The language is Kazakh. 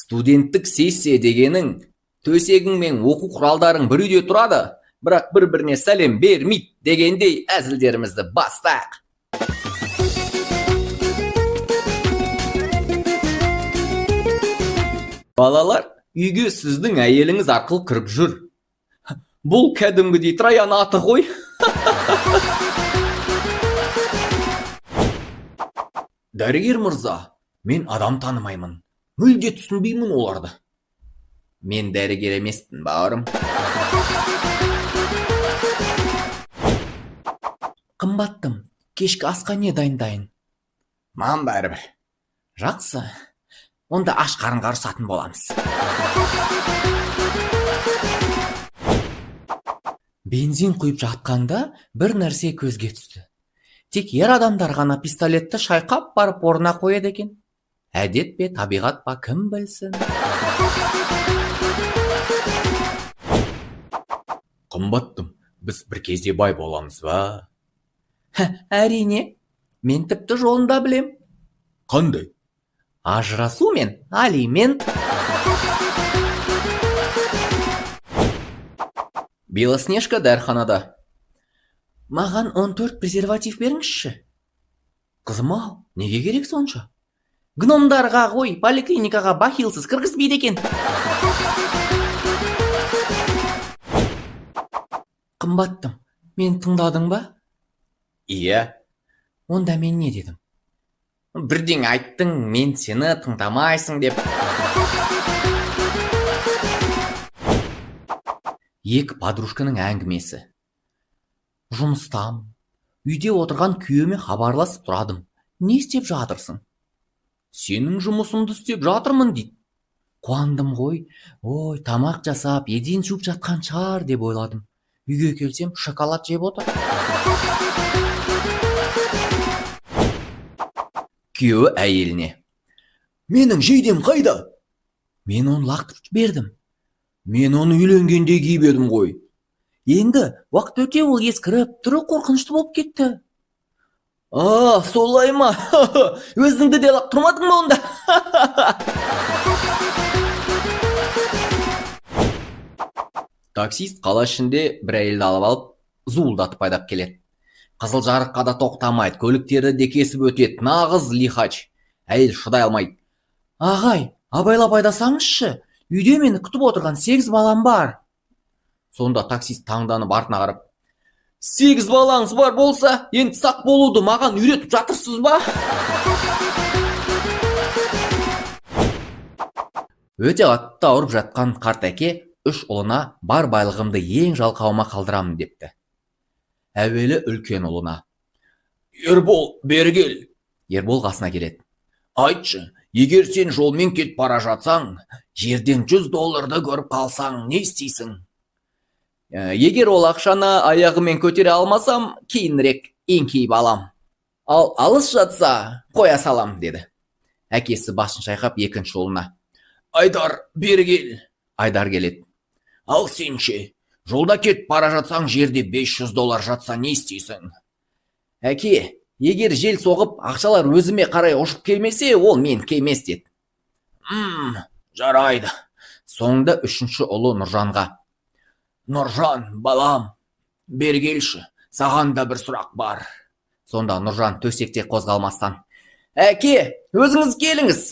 Студенттік сессия дегенің төсегің мен оқу құралдарың бір үйде тұрады, бірақ бір-біріне сәлем бермейді дегендей әзілдерімізді бастайық. Балалар, үйге сіздің әйеліңіз арқылы кіріп жүр. Бұл кәдімгідей Троян аты ғой. Дәрігер мырза, мен адам танымаймын. Мүлде түсінбеймін оларды. Мен дәрігер емеспін, бауырым. Қымбаттым, кешкі асқа не дайындайын? Маған бәрібір. Жақсы. Онда аш қарынға ұрысатын боламыз. Бензин құйып жатқанда бір нәрсе көзге түсті. Тек ер адамдар ғана пистолетті шайқап барып орнына қояды екен. Әдет пе, табиғат па, кім білсін. Қымбаттым, біз бір кезде бай боламыз ба? Әрине, мен тіпті жолын да білем. Қандай? Ажырасу мен алимент. Белоснежка дәріханада. Маған 14 презерватив беріңізші. Қызым-ау, неге керек сонша? Гномдарға ғой, поликлиникаға бахилсыз кіргізбейді екен. Қымбаттым, мен тыңдадың ба? Иә. Онда мен не дедім? Бірдеңе айттың, мен сені тыңдамайсың деп. Екі подружканың әңгімесі. Жұмыстамын. Үйде отырған күйеуіме хабарласып тұрадым. Не істеп жатырсың? Сенің жұмысыңды істеп жатырмын дейді. Қуандым ғой. Ой, тамақ жасап, еден жуып жатқан шығар деп ойладым. Үйге келсем, шоколад жеп отыр. Күйеуі әйеліне. Менің жейдем қайда? Мен оны лақтырып бердім. Мен оны үйленгенде киіп едім ғой. Енді уақыт өте ол ескіріп, түрі қорқынышты болып кетті. А, солай ма? Өзіңді де лақтырмадың ба онда? Таксист қала ішінде бір әйелді алып алып, зуылдатып айдап келеді. Қызыл жарыққа да тоқтамайды, көліктерді де кесіп өтеді, нағыз лихач. Әйел шыдай алмайды. Ағай, абайлап айдасаңызшы, үйде мені күтіп отырған 8 балам бар. Сонда таксист таңданып артына қарап, 8 балаңыз бар болса, енді сақ болуды маған үйретіп жатырсыз ба? Өте қатты ауырып жатқан қарт әке 3 ұлына бар байлығымды ең жалқауыма қалдырамын депті. Әуелі үлкен ұлына. Ербол, бері кел. Ербол қасына келеді. Айтшы, егер сен жолмен кетіп бара жатсаң, жерден $100 көріп қалсаң, не істейсің? Егер ол ақшаны аяғымен көтере алмасам, кейінірек еңкейіп алам. Ал алыс жатса, қоя салам, деді. Әкесі басын шайқап екінші ұлына. Айдар, бері кел. Айдар келеді. Ал сен ше, жолда кетіп бара жатсаң, жерде $500 жатса, не істейсің? Әке, егер жел соғып, ақшалар өзіме қарай ұшып келмесе, ол менікі емес, деді. Жарайды. Соңында үшінші ұлы Нұржанға. Нұржан, балам, бері келші, саған да бір сұрақ бар. Сонда Нұржан төсекте қозғалмастан, Әке, өзіңіз келіңіз.